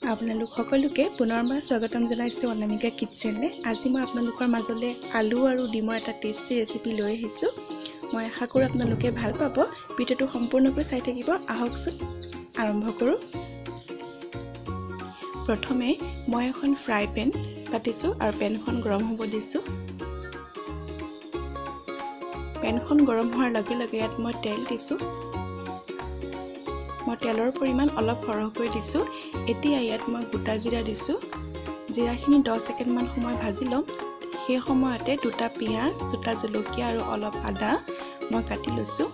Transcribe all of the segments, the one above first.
আপোনালোক সকলোকে পুনৰবাৰ স্বাগতম জনাইছোঁ অনামিকা কিটচেনলৈ। আজি মই আপোনালোকৰ মাজলৈ আলু আৰু ডিমৰ এটা টেষ্টি ৰেচিপি লৈ আহিছোঁ। মই আশা কৰোঁ আপোনালোকে ভাল পাব। ভিডিঅ'টো সম্পূৰ্ণকৈ চাই থাকিব। আহকচোন আৰম্ভ কৰোঁ। প্ৰথমে মই এখন ফ্ৰাই পেন পাতিছোঁ আৰু পেনখন গৰম হ'ব দিছোঁ। পেনখন গৰম হোৱাৰ লগে লগে ইয়াত মই তেল দিছোঁ। মই তেলৰ পৰিমাণ অলপ সৰহকৈ দিছোঁ। এতিয়া ইয়াত মই গোটা জিৰা দিছোঁ। জিৰাখিনি 10 ছেকেণ্ডমান সময় ভাজি ল'ম। সেই সময়তে দুটা পিঁয়াজ, দুটা জলকীয়া আৰু অলপ আদা মই কাটি লৈছোঁ।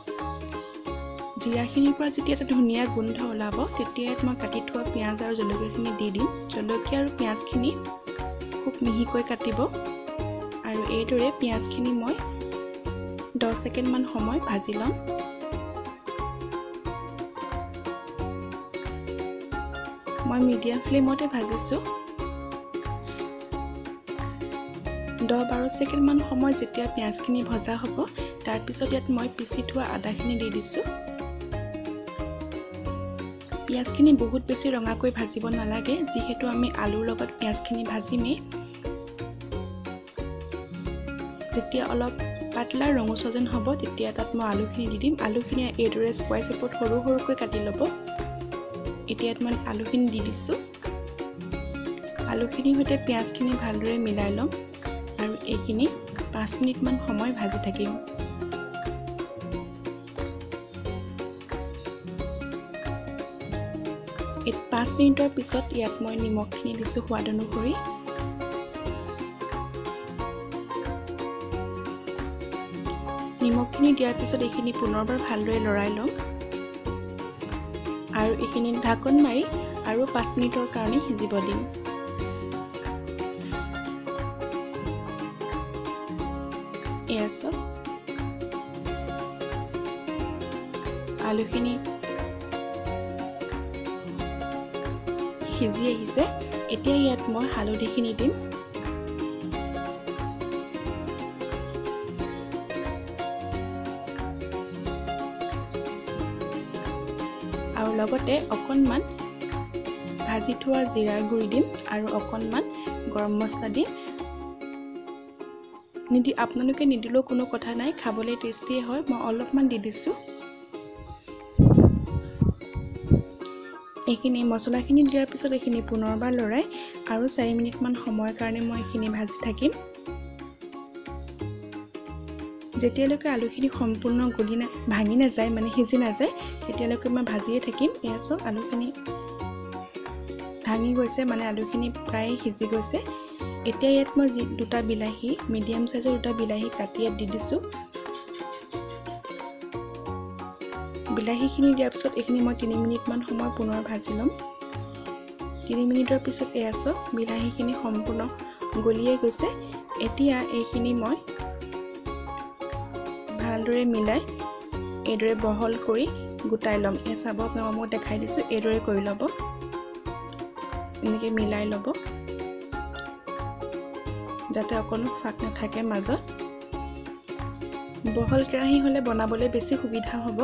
জিৰাখিনিৰ পৰা যেতিয়া এটা ধুনীয়া গোন্ধ ওলাব, তেতিয়া ইয়াত মই কাটি থোৱা পিঁয়াজ আৰু জলকীয়াখিনি দি দিম। জলকীয়া আৰু পিঁয়াজখিনি খুব মিহিকৈ কাটিব আৰু এইদৰে পিঁয়াজখিনি মই 10 ছেকেণ্ডমান সময় ভাজি ল'ম। মই মিডিয়াম ফ্লেমতে ভাজিছোঁ। 10-12 ছেকেণ্ডমান সময় যেতিয়া পিঁয়াজখিনি ভজা হ'ব, তাৰপিছত ইয়াত মই পিচি থোৱা আদাখিনি দি দিছোঁ। পিঁয়াজখিনি বহুত বেছি ৰঙাকৈ ভাজিব নালাগে, যিহেতু আমি আলুৰ লগত পিঁয়াজখিনি ভাজিমেই। যেতিয়া অলপ পাতলা ৰঙচুৱা যেন হ'ব, তেতিয়া তাত মই আলুখিনি দি দিম। আলুখিনি এইদৰে স্কোৱাৰ শ্বেপত সৰু সৰুকৈ কাটি ল'ব। এতিয়া ইয়াত মই আলুখিনি দি দিছোঁ। আলুখিনিৰ সৈতে পিঁয়াজখিনি ভালদৰে মিলাই ল'ম আৰু এইখিনি 5 মিনিটমান সময় ভাজি থাকিম। এই 5 মিনিটৰ পিছত ইয়াত মই নিমখখিনি দিছোঁ সোৱাদ অনুসৰি। নিমখখিনি দিয়াৰ পিছত এইখিনি পুনৰবাৰ ভালদৰে লৰাই ল'ম আৰু এইখিনি ঢাকন মাৰি আৰু 5 মিনিটৰ কাৰণে সিজিব দিম। এয়া চাওক, আলুখিনি সিজি আহিছে। এতিয়া ইয়াত মই হালধিখিনি দিম। আৰু লগতে অকণমান ভাজি থোৱা জিৰাৰ গুড়ি দিম আৰু অকণমান গৰম মছলা দিম। আপোনালোকে নিদিলেও কোনো কথা নাই, খাবলৈ টেষ্টিয়ে হয়। মই অলপমান দি দিছোঁ। এইখিনি মছলাখিনি দিয়াৰ পিছত এইখিনি পুনৰবাৰ লৰাই আৰু 4 মিনিটমান সময়ৰ কাৰণে মই এইখিনি ভাজি থাকিম, যেতিয়ালৈকে আলুখিনি সম্পূৰ্ণ গলি ভাঙি নাযায়, মানে সিজি নাযায়, তেতিয়ালৈকে মই ভাজিয়ে থাকিম। এয়া চাওক, আলুখিনি ভাঙি গৈছে, মানে আলুখিনি প্ৰায় সিজি গৈছে। এতিয়া ইয়াত মই যি দুটা বিলাহী, মিডিয়াম চাইজৰ দুটা বিলাহী কাটি ইয়াত দি দিছোঁ। বিলাহীখিনি দিয়াৰ পিছত এইখিনি মই 3 মিনিটমান সময় পুনৰ ভাজি ল'ম। 3 মিনিটৰ পিছত এয়া চাওক, বিলাহীখিনি সম্পূৰ্ণ গলিয়ে গৈছে। এতিয়া এইখিনি মই ভালদৰে মিলাই এইদৰে বহল কৰি গোটাই ল'ম। এয়া চাব, আপোনালোকক মই দেখাই দিছোঁ। এইদৰে কৰি ল'ব, এনেকৈ মিলাই ল'ব যাতে অকণো ফাঁক নাথাকে মাজত। বহল কেৰাহী হ'লে বনাবলৈ বেছি সুবিধা হ'ব।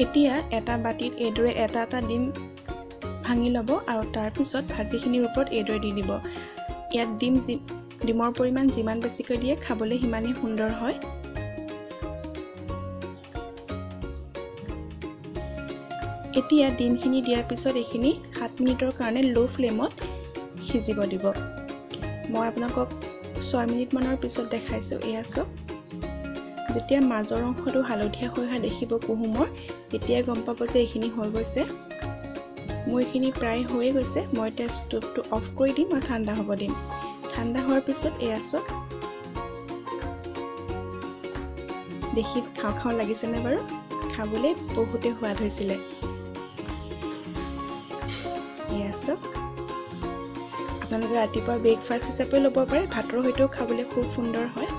এতিয়া এটা বাতিত এইদৰে এটা এটা ডিম ভাঙি ল'ব আৰু তাৰপিছত ভাজিখিনিৰ ওপৰত এইদৰে দি দিব। ইয়াত ডিমৰ পৰিমাণ যিমান বেছিকৈ দিয়ে খাবলৈ সিমানেই সুন্দৰ হয়। এতিয়া ডিমখিনি দিয়াৰ পিছত এইখিনি 7 মিনিটৰ কাৰণে ল' ফ্লেমত সিজিব দিব। মই আপোনালোকক 6 মিনিটমানৰ পিছত দেখাইছোঁ। এয়া চাওক, যেতিয়া মাজৰ অংশটো হালধীয়া হৈ অহা দেখিব কুহুমৰ, তেতিয়াই গম পাব যে এইখিনি হৈ গৈছে। মোৰ এইখিনি প্ৰায় হৈয়ে গৈছে। মই এতিয়া ষ্ট'ভটো অফ কৰি দিম আৰু ঠাণ্ডা হ'ব দিম। ঠাণ্ডা হোৱাৰ পিছত এয়া চাওক, দেখি খাওঁ খাওঁ লাগিছেনে বাৰু? খাবলৈ বহুতে সোৱাদ হৈছিলে। এয়া চাওক, আপোনালোকে ৰাতিপুৱা ব্ৰেকফাষ্ট হিচাপে ল'ব পাৰে, ভাতৰ সৈতেও খাবলৈ খুব সুন্দৰ হয়।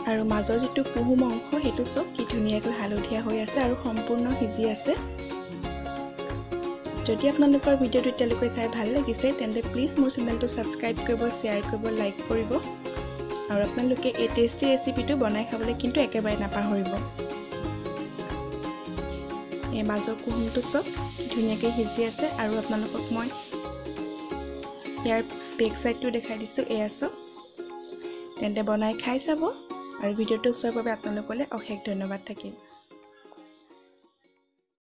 আৰু মাজৰ যিটো কুহুম অংশ, সেইটো চাওক কি ধুনীয়াকৈ হালধীয়া হৈ আছে আৰু সম্পূৰ্ণ সিজি আছে। যদি আপোনালোকৰ ভিডিঅ'টো এতিয়ালৈকে চাই ভাল লাগিছে, তেন্তে প্লিজ মোৰ চেনেলটো ছাবস্ক্ৰাইব কৰিব, শ্বেয়াৰ কৰিব, লাইক কৰিব আৰু আপোনালোকে এই টেষ্টি ৰেচিপিটো বনাই খাবলৈ কিন্তু একেবাৰে নাপাহৰিব। এই মাজৰ কুহুমটো চব ধুনীয়াকৈ সিজি আছে। আৰু আপোনালোকক মই ইয়াৰ বেক চাইডটো দেখাই দিছোঁ। এয়া চব। তেন্তে বনাই খাই চাব আৰু ভিডিঅ'টো চোৱাৰ বাবে আপোনালোকলৈ অশেষ ধন্যবাদ থাকিল।